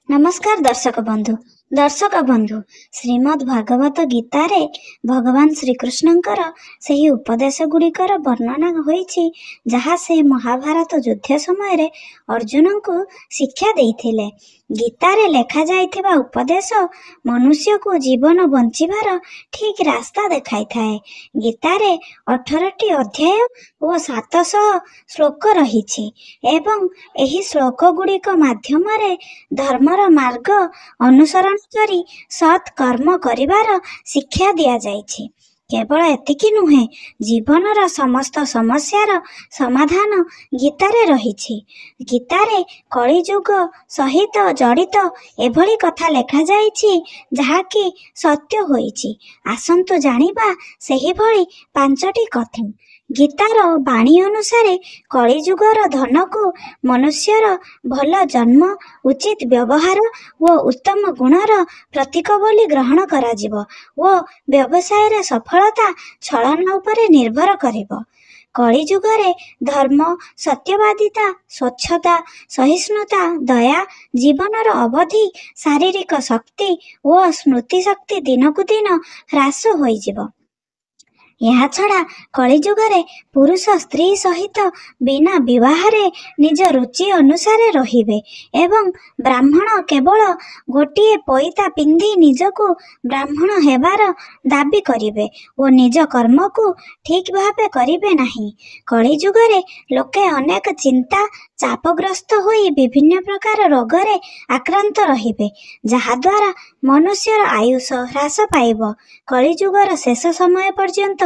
ନମସ୍କାର ଦର୍ଶକ ବନ୍ଧୁ। ଦର୍ଶକ ବନ୍ଧୁ, ଶ୍ରୀମଦ୍ ଭାଗବତ ଗୀତାରେ ଭଗବାନ ଶ୍ରୀକୃଷ୍ଣଙ୍କର ସେହି ଉପଦେଶ ଗୁଡ଼ିକର ବର୍ଣ୍ଣନା ହୋଇଛି, ଯାହା ସେ ମହାଭାରତ ଯୁଦ୍ଧ ସମୟରେ ଅର୍ଜୁନଙ୍କୁ ଶିକ୍ଷା ଦେଇଥିଲେ। ଗୀତାରେ ଲେଖାଯାଇଥିବା ଉପଦେଶ ମନୁଷ୍ୟକୁ ଜୀବନ ବଞ୍ଚିବାର ଠିକ୍ ରାସ୍ତା ଦେଖାଇଥାଏ। ଗୀତାରେ 18ଟି ଅଧ୍ୟାୟ ଓ 700 ଶ୍ଲୋକ ରହିଛି ଏବଂ ଏହି ଶ୍ଲୋକ ଗୁଡ଼ିକ ମାଧ୍ୟମରେ ଧର୍ମର ମାର୍ଗ ଅନୁସରଣ କରି ସତ୍ କର୍ମ କରିବାର ଶିକ୍ଷା ଦିଆଯାଇଛି। କେବଳ ଏତିକି ନୁହେଁ, ଜୀବନର ସମସ୍ତ ସମସ୍ୟାର ସମାଧାନ ଗୀତାରେ ରହିଛି। ଗୀତାରେ କଳିଯୁଗ ସହିତ ଜଡ଼ିତ ଏଭଳି କଥା ଲେଖାଯାଇଛି, ଯାହାକି ସତ୍ୟ ହୋଇଛି। ଆସନ୍ତୁ ଜାଣିବା ସେହିଭଳି 5ଟି କଥା। ଗୀତାର ବାଣୀ ଅନୁସାରେ କଳିଯୁଗର ଧନକୁ ମନୁଷ୍ୟର ଭଲ ଜନ୍ମ, ଉଚିତ ବ୍ୟବହାର ଓ ଉତ୍ତମ ଗୁଣର ପ୍ରତୀକ ବୋଲି ଗ୍ରହଣ କରାଯିବ ଓ ବ୍ୟବସାୟରେ ସଫଳତା ଛଳନା ଉପରେ ନିର୍ଭର କରିବ। କଳିଯୁଗରେ ଧର୍ମ, ସତ୍ୟବାଦିତା, ସ୍ୱଚ୍ଛତା, ସହିଷ୍ଣୁତା, ଦୟା, ଜୀବନର ଅବଧି, ଶାରୀରିକ ଶକ୍ତି ଓ ସ୍ମୃତି ଶକ୍ତି ଦିନକୁ ଦିନ ହ୍ରାସ ହୋଇଯିବ। ଏହାଛଡ଼ା କଳିଯୁଗରେ ପୁରୁଷ ସ୍ତ୍ରୀ ସହିତ ବିନା ବିବାହରେ ନିଜ ରୁଚି ଅନୁସାରେ ରହିବେ ଏବଂ ବ୍ରାହ୍ମଣ କେବଳ ଗୋଟିଏ ପଇତା ପିନ୍ଧି ନିଜକୁ ବ୍ରାହ୍ମଣ ହେବାର ଦାବି କରିବେ ଓ ନିଜ କର୍ମକୁ ଠିକ୍ ଭାବେ କରିବେ ନାହିଁ। କଳିଯୁଗରେ ଲୋକେ ଅନେକ ଚିନ୍ତା ଚାପଗ୍ରସ୍ତ ହୋଇ ବିଭିନ୍ନ ପ୍ରକାର ରୋଗରେ ଆକ୍ରାନ୍ତ ରହିବେ, ଯାହାଦ୍ୱାରା ମନୁଷ୍ୟର ଆୟୁଷ ହ୍ରାସ ପାଇବ। କଳିଯୁଗର ଶେଷ ସମୟ ପର୍ଯ୍ୟନ୍ତ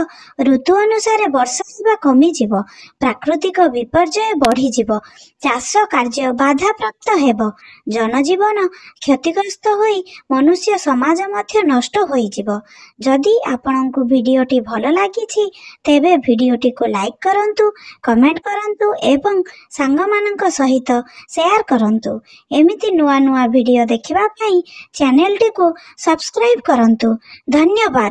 ଋତୁ ଅନୁସାରେ ବର୍ଷା ହେବା କମିଯିବ, ପ୍ରାକୃତିକ ବିପର୍ଯ୍ୟୟ ବଢ଼ିଯିବ, ଚାଷ କାର୍ଯ୍ୟ ବାଧାପ୍ରାପ୍ତ ହେବ, ଜନଜୀବନ କ୍ଷତିଗ୍ରସ୍ତ ହୋଇ ମନୁଷ୍ୟ ସମାଜ ମଧ୍ୟ ନଷ୍ଟ ହୋଇଯିବ। ଯଦି ଆପଣଙ୍କୁ ଭିଡ଼ିଓଟି ଭଲ ଲାଗିଛି, ତେବେ ଭିଡ଼ିଓଟିକୁ ଲାଇକ୍ କରନ୍ତୁ, କମେଣ୍ଟ କରନ୍ତୁ ଏବଂ ସାଙ୍ଗମାନଙ୍କ ସହିତ ସେୟାର କରନ୍ତୁ। ଏମିତି ନୂଆ ନୂଆ ଭିଡ଼ିଓ ଦେଖିବା ପାଇଁ ଚ୍ୟାନେଲଟିକୁ ସବସ୍କ୍ରାଇବ୍ କରନ୍ତୁ। ଧନ୍ୟବାଦ।